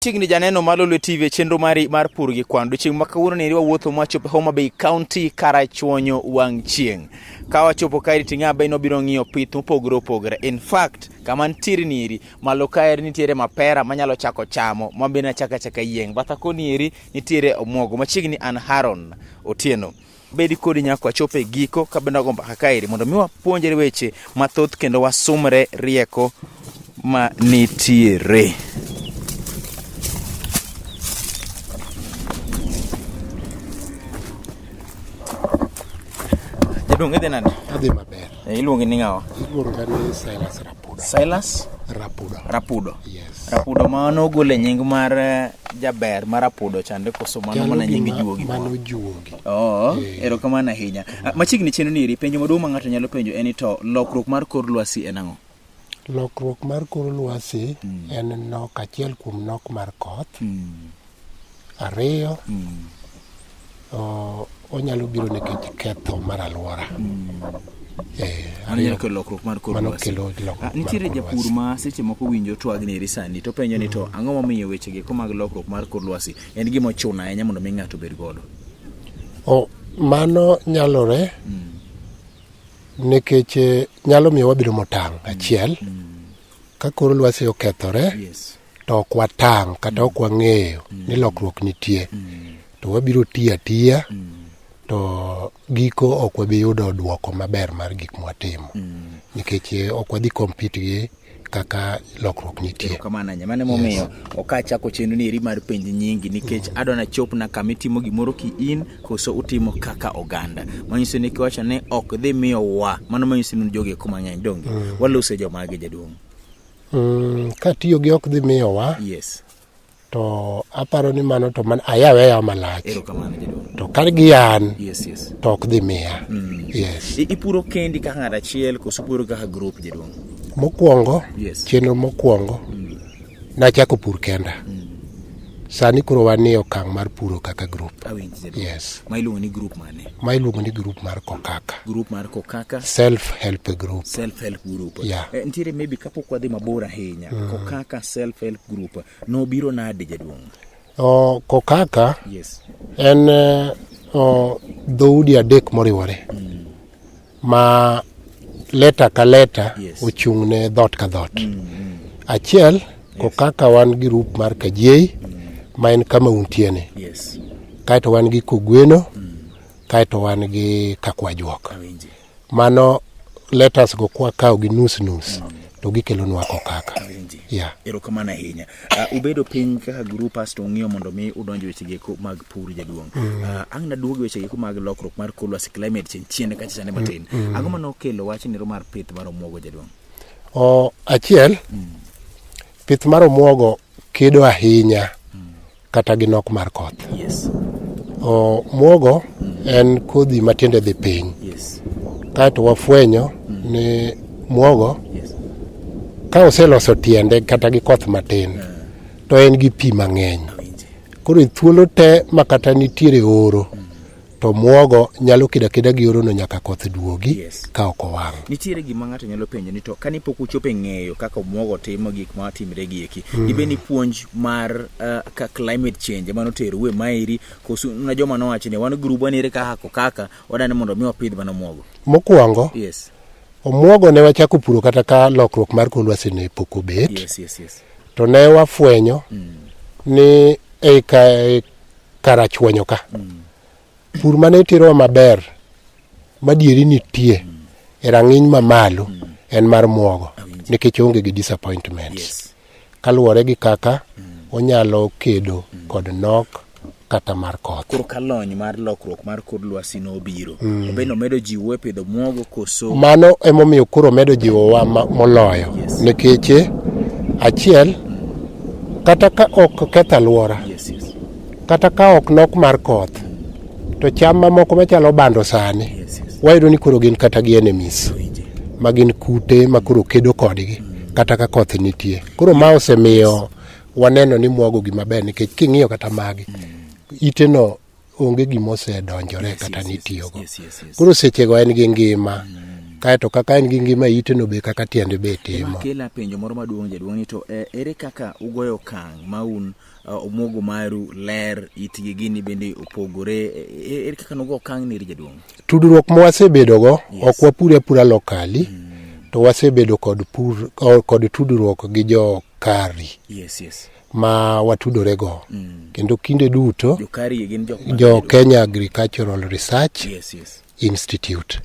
Chiegni janeno mar Lolwe TV e chenro mari mar pur gi kwan. Odiochieng' ma kawuono ni wawuotho mwachopo Homa Bay County Karachuonyo wang' chieng'. Ka wachopo kaeri ting'a be nobiro ng'iyo pith mopogore opogore. In fact, kama nitiere nieri malo kaeri nitiere mapera manyalo chako chamo ma bende achaka chaka yieng'. Batha koni eri nitiere omuogo. Machiegni an Haron Otieno. Bedi kodi nyaka wachop e giko ka bende wago mbaka kaeri mondo mi wapuonjre weche mathoth kendo wasumre rieko ma nitiere. Jaduong' idhi nade? Adhi maber. Eh, iluongi ni ng'awa? Iluonga ni Silas Rapudo. Silas Rapudo. Rapudo. Yes. Rapudo ma nogol e nying mar eh, jaber mar Rapudo chande koso mano Chalo mana nying gima juogi? Mano juogi. Oo, Eh. erokamano ahinya. Ah, Machiegni chenro ni eri, penjo maduong' ma ng'ato nyalo penjo en ni to lokruok mar kor lwasi en ang'o? Lokruok mar kor lwasi en nok achiel kuom nok mar koth. Ariyo, o, onyalo biro nikech ketho mar alwora. Eh, Mano nyalo ariyo- kelo lokruok mar kor mano lwasi. kelo lokruok Ah, mar nitiere kor japur lwasi. ma seche moko winjo twagni eri sani to penjo ni to ang'o momiyo weche gi mag lokruok mar kor lwasi en gima ochuno ahinya mondo mi ng'ato obed godo? O, mano nyalore nikech eh, nyalo miyo wabedo motang' achiel ka kor lwasi okethore Yes. to ok watang' kata ok wang'eyo ni lokruok nitie to wabiro tiyo atiya to giko ok wabi yudo dwoko maber mar gik mwatimo nikech eh, ok wadhi compete gi kaka lokruok nitie. Erokamano ahinya. Mano emomiyo ok achako chenro ni eri mar penj nyingi nikech adwa nachopna kama itimo gimoro ki in koso utimo kaka oganda. Manyiso ni kiwacho ni ok dhi miyo wa, mano manyiso ni un jogi eko mang'eny donge. Walose jomage jaduong'. Katiyo gi ok dhi miyowa Yes. to aparo ni mano to man ayawe ayawa malach Erokamano jaduong'. to kar gi an Yes, yes. to ok dhi miya. Yes. Ipuro kendi kaka ng'at achiel koso upuro kaka group jaduong'? Mokwongo, Yes. chenro mokwongo nachako pur kenda. Sani koro wan e okang' mar puro kaka group. Awinji jaduong'. Yes. Ma iluongo ni group mane? Ma iluongo ni group mar Kokaka. Group mar Kokaka Self help group. Self help group. Yeah. Eh, nitiere maybe kapok wadhi mabor ahinya. Kokaka self help group nobiro nade jaduong'? O, Kokaka Yes. en eh, o, dhoudi adek moriwore ma leta ka leta Yes. ochung' ne dhoot ka dhoot. Achiel, Kokaka wan gi group mar Kajiei ma en kama untieni. Yes. Kaeto wan gi Kogweno, kaeto wan gi Kakwajuok. Awinji. Mano letters go kwakawo gi nus nus to gikelonwa Kokaka. Awinji. Yeah. Erokamano ahinya. Ubedo piny kaka group asto ung'iyo mondo mi udonj weche gieko mag pur jaduong'. Ang' naduog weche gieko mag lokruok mar kor lwasi climate change chien kacha chande matin. Ang'o mane okelo wach nero mar pith mar omuogo jaduong'? O, achiel, pith mar omuogo kedo ahinya kata gi nok mar koth. Yes. O, muogo en kodhi ma tiende dhi piny. Yes. Kaeto wafwenyo ni muogo Yes. ka oseloso tiende kata gi koth matin to en gi pi mang'eny. Awinji. Koro e thuolo te ma kata nitiere oro to muogo nyalo kedo akeda gi orono nyaka koth duogi Yes. ka ok owang'. Nitiere gima ng'ato nyalo penjo ni to kane pok uchopo e ng'eyo kaka omuogo timo gik ma timre gi eki dibed ni puonj mar ka climate change ema noterou e maeri koso na joma nowacho ni wan grubwa ni ere kaka kokaka wadani mondo mi wapidh mana omuogo. Mokwongo, Yes. omuogo ne wachako puro kata ka lokruok mar kor lwasi ne pok obet. Yes, yes, yes. To ne wafwenyo ni ei ka, e Karachuonyo ka pur mane iterowa maber madieri nitie e rang'iny mamalo en mar muogo nikech onge gi disappointments Yes. kaluwore gi kaka onyalo kedo kod nok kata mar koth. Koro ka lony mar lokruok mar kor lwasi nobiro, obe nomedo jiwo e pidho muogo koso? Mano emomiyo koro omedo jiwowa moloyo Yes. nikech achiel kata ka ok keth alwora Yes, yes. kata ka ok nok mar koth to cham mamoko machalo bando sani Yes, yes. wayudo ni koro gin kata gi enemies Awinji. ma gin kute ma koro kedo kodgi kata ka koth nitie. Koro ma osemiyo waneno ni muogo gima ber nikech king'iyo kata magi ite no onge gima osedonjore kata nitiyogo. Yes, yes, yes. Koro sechego en gi ngima. Kaeto kaka en gi ngima e ite no be kaka tiende be timo. Kela penjo moro maduong' jaduong' ni to ere kaka ugoyo okang' ma un omuogo maru ler itgi gini bende opogore ere kaka nugo okang' ni jaduong'? Tudruok ma wasebedogo ok wapure apura lokali to wasebedo kod pur kod tudruok gi jo kari Yes, yes. ma watudorego kendo kinde duto Jokari gin jok jo Kenya Agricultural Research Yes, yes. Institute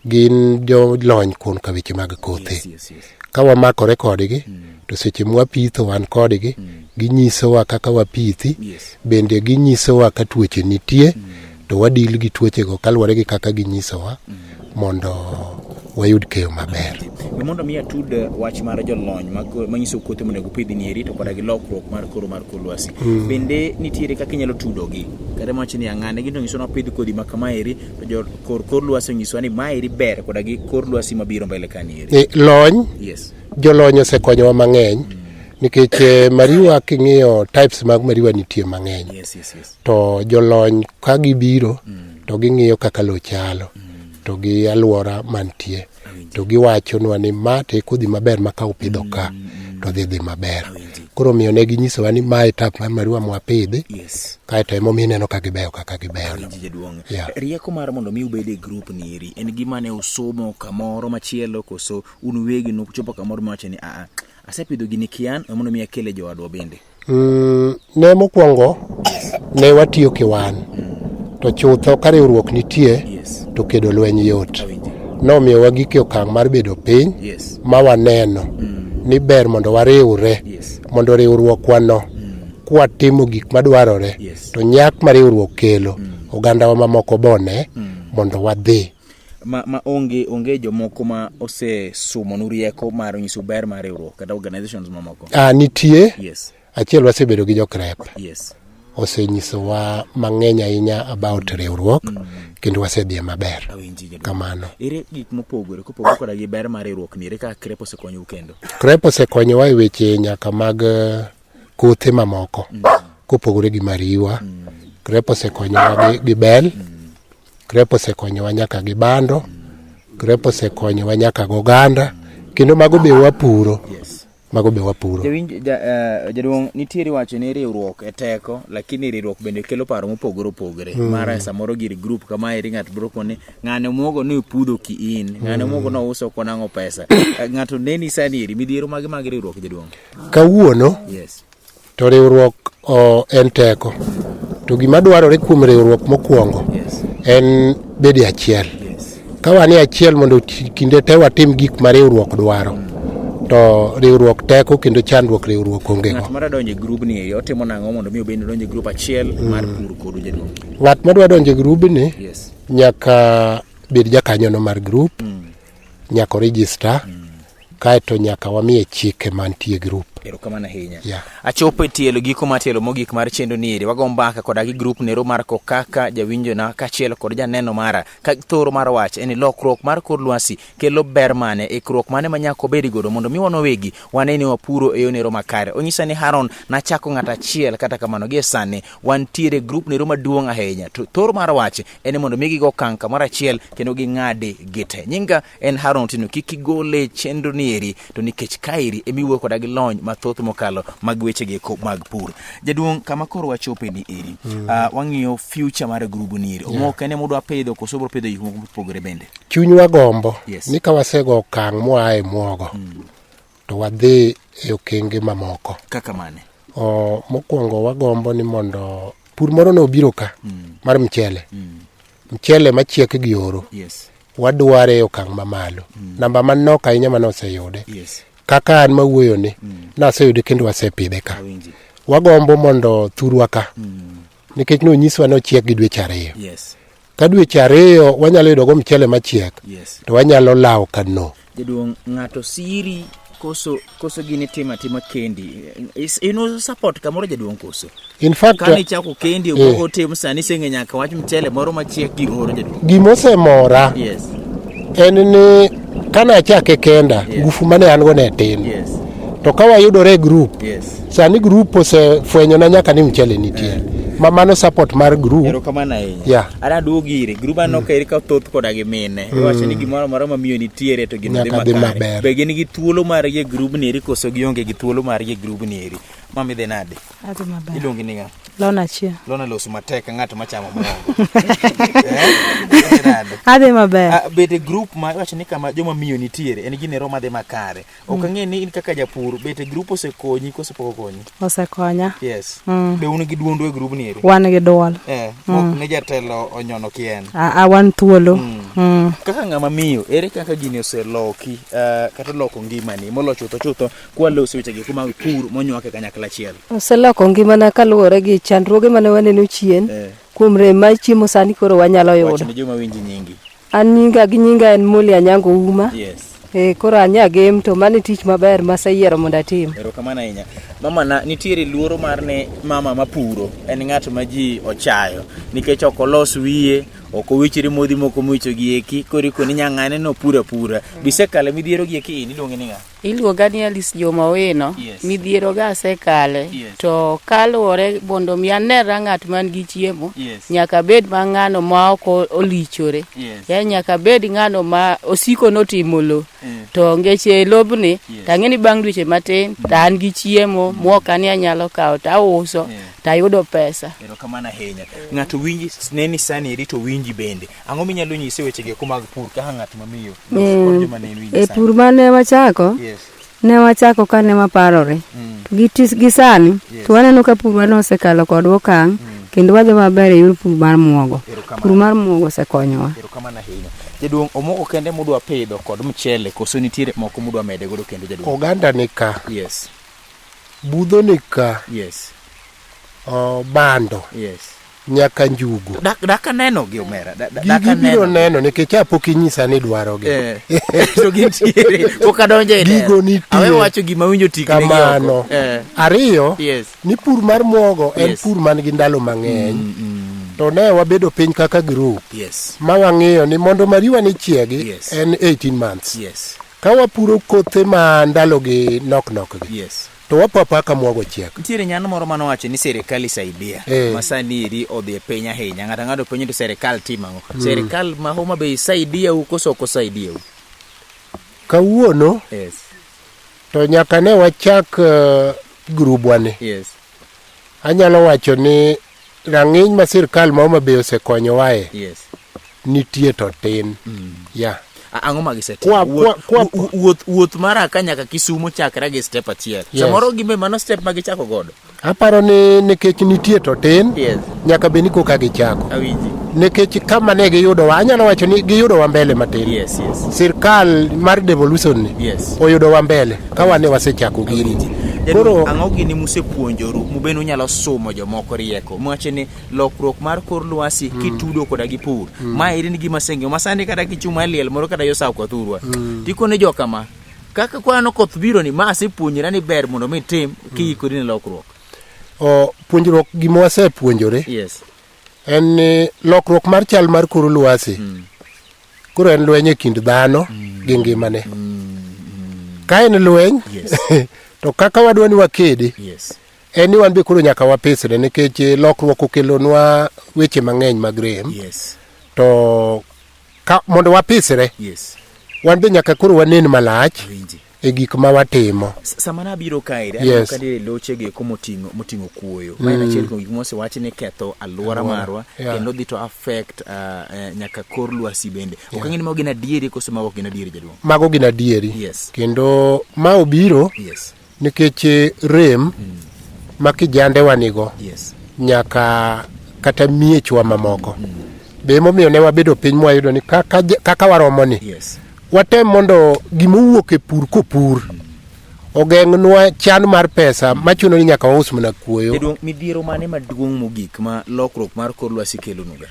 gin jolony kuom ka weche mag kothe. Yes, yes, yes. Ka wamakore kodgi to seche mwapitho wan kodgi ginyisowa kaka wapithi Yes. bende ginyisowa ka tuoche nitie to wadil gi tuochego kaluwore gi kaka ginyisowa mondo wayud keyo maber. We mondo mi atud wach mar jolony manyiso kothe monego opidh ni to koda gi lokruok mar koro mar kor lwasi. Bende nitiere kaka inyalo tudogi. Kata mwacho ni ang'ane gin to nyiso ni wapidh kodhi ma kama eri to jo kor kor lwasi onyisowa ni maeri ber koda gi kor lwasi mabiro mbele ka ni eri. Lony Yes. jolony osekonyowa mang'eny nikech mariwa king'iyo types mag mariwa nitie mang'eny. Yes, yes, yes. To jolony ka gibiro to ging'iyo kaka lowo chalo to gi alwora mantie to giwachonwa ni ma to e kodhi maber ma ka upidho ka to dhi dhi maber. Koro omiyo ne ginyisowa ni mae type mar mariwa mwapidhi Yes. kaeto emomiyo ineno ka gibeyo kaka gibeyo no. Awinji jaduong'. Yeah. Rieko mar mondo mi ubed e group ni eri en gima ne usomo kamoro machielo koso un uwegi nuchopo kamoro miwacho ni aa asepidho gini kian we mondo mi akele jowadwa bende. Ne mokwongo ne watiyo kiwan to chutho ka riwruok nitie Yes. to kedo lweny yot. Awinji. Nomiyo wagik e okang' mar bedo piny Yes. ma waneno ni ber mondo wariwre Yes. mondo riwruokwa no kwatimo gik madwarore Yes. to nyak ma riwruok kelo ogandawa mamoko bone mondo wadhi. Ma onge jomoko ma osesumonu rieko mar nyiso ber mar riwruok kata organizations mamoko. Nitie Yes. achiel wasebedo gi jokrep Yes. osenyisowa mang'eny ahinya about riwruok kendo wasedhiye maber. Awinji jaduong'. Kamano. Ere gik mopogore kopogore koda gi ber mar riwruok ni ere kaka KREP osekonyou kendo? KREP osekonyowa e weche nyaka mag kothe mamoko kopogore gi mariwa. KREP osekonyowa gi bel. KREP osekonyowa nyaka gi bando. KREP osekonyowa nyaka gi oganda. Kendo mago be wapuro. Yes. Mago be wapuro. Jawinj jaduong' nitiere wacho ni riwruok e teko lakini riwruok bende kelo paro mopogore opogore. Mara samoro gir group kama eri ng'ato biro koni ng'ane omuogo ni opudho ki in, ng'ane omuogo no uso konang'o pesa. Ng'ato neni sani eri midhiero mage mag riwruok jaduong'? Kawuono Yes. to riwruok en teko. To gima dwarore kuom riwruok mokwongo Yes. en bedo e achiel. Yes. Ka wan e achiel mondo kinde te watim gik ma riwruok dwaro to riwruok teko kendo chandruok riwruok onge go. Ng'at madwa donjo e grub ni eri otimo nang'o mondo mi obed ni odonjo e grup achiel mar pur kodu jaduong'? Ng'at madwa donjo e grubni Yes. nyaka bed jakanyono mar grup, nyaka oregister, kaeto nyaka wamiye chike mantie e grup. Erokamano ahinya. Yeah. Achopo e tielo giko mar tielo mogik mar chenro ni eri. Wago mbaka koda gi grup nero mar Kokaka jawinjona kaachiel kod janeno mara. Ka thoro mar wach en ni lokruok mar kor lwasi kelo ber mane, ikruok mane ma nyaka wabed godo mondo mi wan wawegi wane ni wapuro e yo nero makare. Onyisa ni Haron nachako ng'at achiel kata kamano gie sani wantiere grup nero maduong' ahinya. To thoro mar wach en ni mondo mi gigo okang' kamoro achiel kendo ging'adi gite. Nyinga en Haron Otieno, kik igole chenro ni eri to nikech kaeri emiwuoyo koda gi lony mathoth mokalo mag weche geko mag pur. Jaduong' kama koro wachope ni eri wang'iyo future mar grubu ni eri. Omoko en ema udwa pidho koso ubiro pidho gik moko mopogore bende? Chunywa gombo Yes. ni ka wasego okang' mwaa e muogo to wadhi e okenge mamoko. Kaka mane? Mokwongo wagombo ni mondo pur moro nobiro ka mar mchele. Mchele machiek gi oro. Yes. Wadware e okang' mamalo. Namba manok ahinya mane oseyude. Yes. Kaka an mawuoyo ni, naseyude kendo wasepidhe ka. Awinji. Wagombo mondo thurwa ka. Nikech nonyiswa ni ochiek gi dweche 2. Yes. Ka dweche 2 wanyalo yudo go mchele machiek. Yes. To wanyalo lawo kano. Jaduong', ng'ato siri koso gini timo atima kendi. Ino support kamoro jaduong' koso? In fact, kane ichako kendi ogo tim sani iseng'e nyaka wach mchele moro machiek gi oro jaduong'. Gimosemora Yes. en ni kane achake kenda, ngufu mane an go ne tin. Yes. To ka wayudore e group, Yes. sani group osefwenyona nyaka ni mchele nitie. Ma mano support mar group. Erokamano ahinya. Yeah. Ara duogi ire. Group aneno ka eri ka thoth koda gi mine. Iwacho ni gimoro amora ma miyo nitiere to gino dhi Nyaka dhi makare. maber. Be gin gi thuolo margi e group ni eri koso gionge gi thuolo margi e group ni eri? Mama idhi nade? Adhi maber. Iluongi ni ng'a? Lona achiel. Lona loso matek ka ng'at machamo muogo. Eh? Idhi nade? Adhi maber. Ah, bet e group ma iwacho ni kama joma miyo nitiere en ginero madhi makare. Ok ang'e ni in kaka japur bet e group osekonyi koso pok okonyi? Osekonya. Yes. Mm. Be un gi duondu e group ni eri? Wan gi duol. Eh, mok ne jatelo onyono kien. A, a wan thuolo. Mm. Kaka ng'ama miyo, ere kaka gini oseloki eh, kata oloko ngimani molo chutho chutho kwaloso wechegi eko mag pur monywak e kanyakla achiel? Oseloko ngimana kaluwore gi chandruoge mane waneno chien Eh. kuom rem mar chiemo sani koro wanyalo yudo. Wach ne joma winji nyingi. An nyinga gi nyinga en Molly Anyango Uma. Yes. Eh, koro anya gem to mano e tich maber maseyiero mondo atim. Erokamano ahinya. Mama na nitiere luoro mar ne mama mapuro en ng'at ma ji ochayo nikech ok olos wiye, ok owichre modhi moko miwicho gi eki, koro ikoni nyang'ane no puro apura. Bisekale midhiero gi eki in iluongi ni ng'a? Iluonga ni Alice Juma Owino. Yes. Midhiero ga asekale. Yes. To kaluwore mondo mi anera ng'at man gi chiemo, Yes. nyaka bed ma ng'ano ma ok olichore. Yes. Yani nyaka bed ng'ano ma osiko notimo lo. Mm. To ngeche lobni, Yes. to ang'e ni bang' dweche matin, to an gi chiemo mok ani anyalo kawo to auso, Yeah. to ayudo pesa. Erokamano ahinya. Ng'ato winji neni sani eri to winji bende. Ang'o minyalo nyise wechegi eko mag pur kaka ng'at ma miyo? Kod joma ne winji E sani. pur mane wachako, Yes. ne wachako ka ne waparore. Mm. To gi tis gi sani, Yes. to waneno ka purwa no osekalo kod okang' kendo wadhi maber e yor pur mar muogo. Erokamano. Pur mar muogo osekonyowa. Erokamano ahinya. Jaduong' omoko kende mudwa pidho kod mchele koso nitiere moko mudwa mede godo kendo jaduong'? Oganda ni ka, Yes. budho ni ka, Yes. o, bando Yes. nyaka njugu. Dak dak aneno gi omera. Da- da- Dak Gigi biro aneno. neno nikech a pok inyisa ni dwarogi. Eh. To gintiere. Pok adonjo e dero. Gigo nitie. Awe wacho gima winjo tikne gi oko. Kamano. Eh. Ariyo, Yes. ni pur mar muogo en Yes. pur man gi ndalo mang'eny. To ne wabedo piny kaka group Yes. ma wang'iyo ni mondo mariwa ni chiegi Yes. en 18 months. Yes. Ka wapuro kothe ma ndalogi nok nok gi, Yes. to wapo apoya ka muogo chiek. Nitiere nyano moro manowacho ni serikal isaidia Eh. ma sani eri odhi e piny ahinya. Ng'ato ang'ato penjo to serikal timo ang'o? Serikal ma Homa Bay saidia u koso ok osaidia u? Kawuono Yes. to nyaka ne wachak uh, grubwa ni. Yes. Anyalo wacho ni rang'iny ma sirkal ma Homa Bay osekonyowae Yes. nitie to tin. Yeah. Ang'o ma gisetimo? Kwa- Wuoth- kwa- kwa- wuoth wuoth mara ka nyaka Kisumo chakre gi step achiel. Yes. Samoro gimbe mano step ma gichako godo. Aparo ni nikech nitie to tin, Yes. nyaka bed ni koka gichako. Awinji. Nikech kama ne giyudowa, anyalo wacho ni giyudowa mbele matin. Yes, yes. Sirkal mar devolution ni Yes. oyudowa mbele ka wane wasechako gini. Koro ang'o gini musepuonjoru mubende unyalo sumo jomoko rieko mwache ni lokruok mar kor lwasi kitudo koda gi pur ma eri ni gima seng'eyo ma sani kata kichuma e liel moro kata yo South Kathurwa tikone jokama kaka kwaneno koth biro ni ma asepuonjora ni ber mondo mi itim kiikori ne lokruok O, puonjruok gima wasepuonjore yes en ni lokruok mar chal mar kor lwasi koro en lweny e kind dhano gi ngimane. Ka en lweny Yes. to kaka wadwa ni wakede yes en ni wan be koro nyaka wapisre nikech lokruok okelonwa weche mang'eny mag rem yes to ka, mondo wapisre yes wan be nyaka koro wanen malach awinji e gik ma watimo. Sama nabiro kae Yes. aneno ka nitiere loche gi eko moting'o kuoyo ma en achiel kuom gik mosewach ni ketho alwora marwa yeah. kendo dhi to affect nyaka kor lwasi bende ok ang'e ni mago gin adieri koso mago ok gin adieri jaduong' Mago gin adieri. Yes. Kendo ma obiro yes nikech rem ma kijandewa nigo yes nyaka kata miechwa mamoko. Be emomiyo ne wabedo piny mwayudo ni kaka, kaka waromo ni yes watem mondo gima owuok e pur kopur ogeng'nwa chan mar pesa machuno ni nyaka waus mana kuoyo. Jaduong' midhiero mane maduong' mogik ma lokruok mar kor lwasi kelonuga?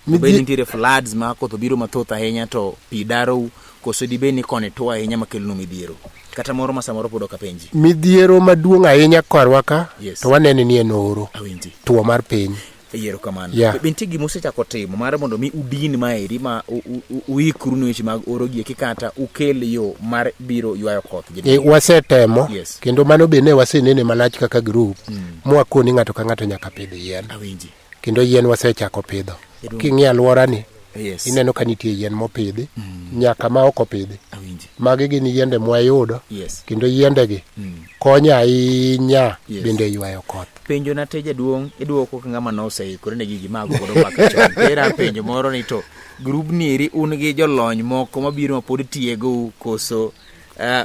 Midhi- Bed nitiere floods ma koth obiro mathoth ahinya to pi darou koso dibed ni koni tuo ahinya makelonu midhiero kata moro ma samoro pod ok apenji Midhiero maduong' ahinya korwa ka Yes. to wanene ni en oro awinji tuo mar piny. Erokamano. Yeah. Be nitie gima usechako timo mar mondo mi udin maeri ma uikru ne weche mag oro gi eki kata ukel yo mar biro ywayo koth? E, wasetemo Yes. kendo mano be ne wasenene malach kaka group mwakoni ng'ato ka ng'ato nyaka pidh yien. Awinji. Kendo yien wasechako pidho. King'iyo alworani Yes. ineno ka nitie yien mopidhi nyaka ma ok opidhi. Awinji. Magi gin yiende mwayudo Yes. kendo yiendegi konyo ahinya Yes. bende e ywayo koth. Penjo na te jaduong' iduoko ka ng'ama noseikore ne gigi mago godo mbaka chon. Tera penjo moro ni to grubni eri un gi jolony moko mabiro ma pod tiegou koso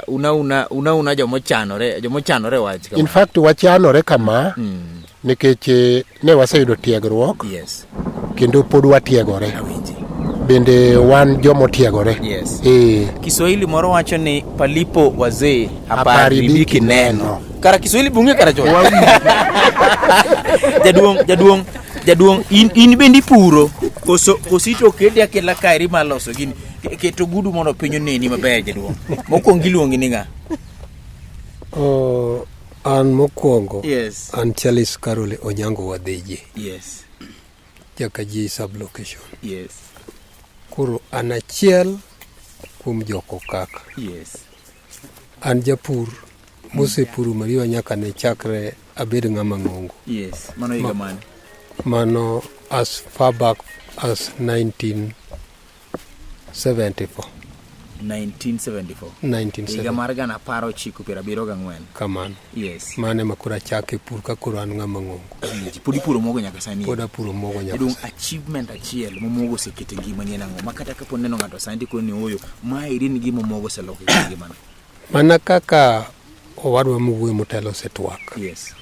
una una una una jomochanore jomochanore wach kama. In fact wachanore kama nikech ne waseyudo tiegruok Yes. kendo pod watiegore. Awinji. Bende wan jomotiegore. Yes. Eh. Kiswahili moro wacho ni palipo wazee hapaharibiki hapaharibiki neno. neno. Kara Kiswahili bunge kara chon. Jaduong', jaduong', jaduong' in bende ipuro koso koso ito kedi akela kaeri mar loso gini. Keto gudu mondo piny oneni maber jaduong'. Mokwongo iluongi ni ng'a? Oh, an mokwongo Yes. an Charles Karole Onyango Wadheje Yes. Jakaji sublocation. Yes. Koro an achiel kuom jokokaka. Yes. An japur mosepuro mariwa nyaka ne chakre abed ng'ama ng'ongo. Yes. Mano higa mane? Mano as far back as 1974. 1974. 1974. Higa mar 1974. Kamano. Yes. Mano ema koro achake pur ka koro an ng'ama ng'ongo. Pod ipuro mogo nyaka sani? Pod apuro mogo nyaka Jaduong', sani. achievement achiel ma mogo oseketo e ngimani en ang'o? Ma kata kapo neno ng'ato sani tikoni ni ooyo, maeri en gima mogo oseloko e ngimana. Mana kaka owadwa mowuoyo motelo osetwak. Yes.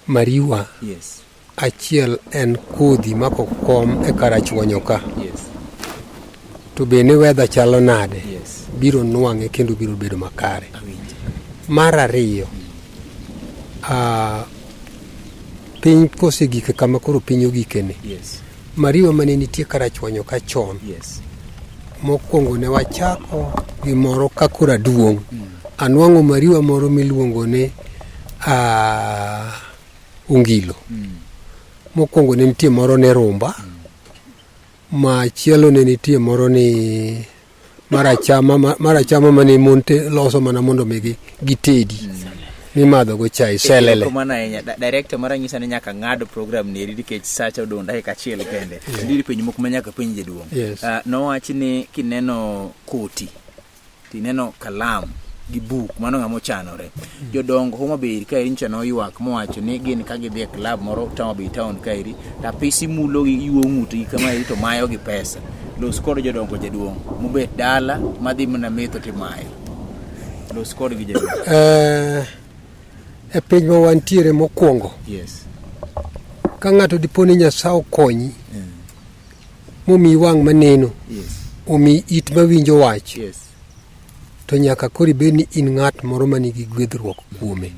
Mariwa Yes. achiel en kodhi ma kokom e karachuonyo ka. Yes. To be ni weather chalo nade? Yes. Biro nwang'e kendo biro bedo makare. Awinji. Mar ariyo, piny kosegik kama koro piny ogikeni. Yes. Mariwa mane nitie karachuonyo ka chon. Yes. Mokwongo ne wachako gimoro ka koro aduong'. Anwang'o mariwa moro miluongo ni ongilo. Mokwongo ne nitie moro ne rumba. Machielo ne nitie moro ni marachama marachama mane mon loso mana mondo mi gitedi. Mimadho go chai selele. Erokamano ahinya. Director mara nyisa ni nyaka ng'ad program ni eri nikech sacha odong' dakika achiel kende. Nitiere penjo moko ma nyaka penj jaduong'. Yes. Nowach ni kineno koti, tineno kalam gi buk, mano ng'ama ochanore. Jodongo Homa Bay kaeri nyocha noywak mowacho ni gin ka gidhi e club moro Homa Bay town kaeri, to apisi mulogi yuo ng'utgi kamaeri to mayogi pesa. Los kod jodongo jaduong' mobet dala madhi mana metho timayo. Los kodgi jaduong'. E piny ma wantiere mokwongo. Yes. Ka ng'ato dipo ni Nyasaye okonyi, momiyi wang' maneno, Yes. omiyi it mawinjo wach, Yes. to nyaka koro ibed ni in ng'at moro manigi gwedhruok kuome.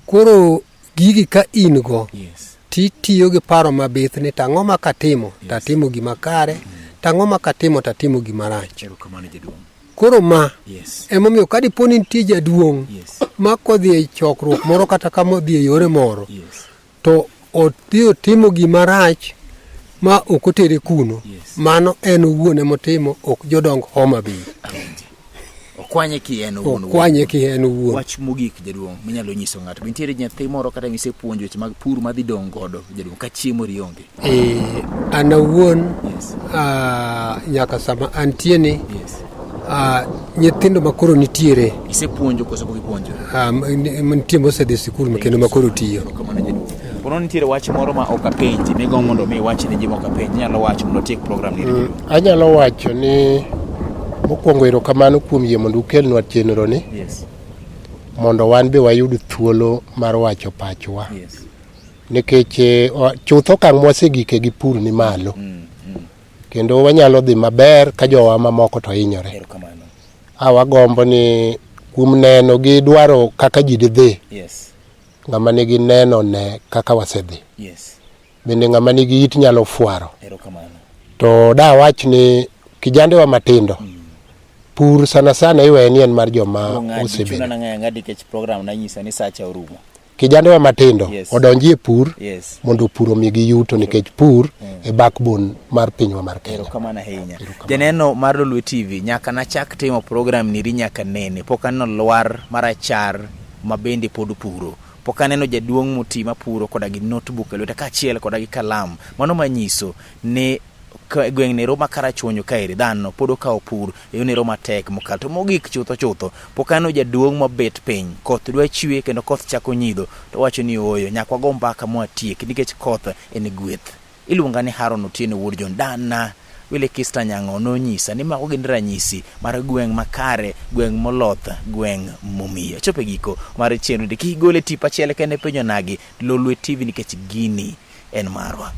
Koro gigi ka in go, Yes. titiyo gi paro mabith ni tang'o ma katimo, tatimo gima kare, tang'o ma katimo, tatimo gima rach. Erokamano jaduong'. Koro ma Yes. emomiyo ka dipo ni nitie jaduong' Yes. ma kodhi e chokruok moro kata kama odhi e yore moro, Yes. to odhi otimo gima rach ma ok otere kuno, Yes. mano en owuon emotimo, ok jodong Homa Bay. Awinji. Okwanye ki en owuon. Okwanye ki en owuon. Wach mogik jaduong' minyalo nyiso ng'ato. Be nitiere nyathi moro kata misepuonjo weche mag pur madhi dong' godo jaduong' ka chiemo ri onge? An awuon, Yes. nyaka sama antie ni, Yes. nyithindo makoro nitiere, Isepuonjo koso pok ipuonjo? Nitie mosedhi e sikul kendo makoro tiyo. Erokamano jaduong'. Pono nitiere wach moro ma ok apenji, migombo mondo mi iwach ne ji ma ok apenji, inyalo wacho mondo otiek program ni. Anyalo wacho ni mokwongo erokamano kuom yie mondo ukelnwa chenro ni. Yes. Mondo wan be wayud thuolo mar wacho pachwa. Yes. Nikech chutho okang' mwasegike gi pur ni malo. Kendo wanyalo dhi maber ka jowa mamoko to hinyore. Erokamano. Wagombo ni kuom neno gi dwaro kaka ji didhi. Yes. Ng'ama nigi neno ne kaka wasedhi. Yes. Bende ng'ama nigi it nyalo fwaro. Erokamano. To da wach ni kijandewa matindo, pur sana sana iweyo ni en mar joma Ng'adi, osebedo. chuna nang'eyo ng'adi nikech program nanyisa ni sacha orumo. kijandewa matindo Yes. odonji e pur Yes. mondo pur omigi yuto nikech pur e backbone mar pinywa mar Kenya. Erokamano ahinya. Janeno mar Lolwe TV, nyaka nachak timo program niri nyaka nene, pok aneno lwar marachar ma bende pod puro. Pok aneno jaduong' moti mapuro koda gi notebook e lwete kaachiel koda gi kalam. Mano manyiso ni gweng' nero ma Karachuonyo kaeri dhano pod okawo pur e yo nero matek mokalo. To mogik chutho chutho, pok aneno jaduong' mobet piny, koth dwa chwe kendo koth chako nyidho, to owacho ni ooyo, nyaka wago mbaka mwatiek nikech koth en gweth. Iluonga ni Haron Otieno wuod John Dana. Wile Kista Nyang'o nonyisa ni mago gin ranyisi mar gweng' makare, gweng' moloth, gweng' momiyo. Achopo e giko mar chenro ni kik igol e tipo achiel kende penjo nagi Lolwe TV nikech gini en marwa.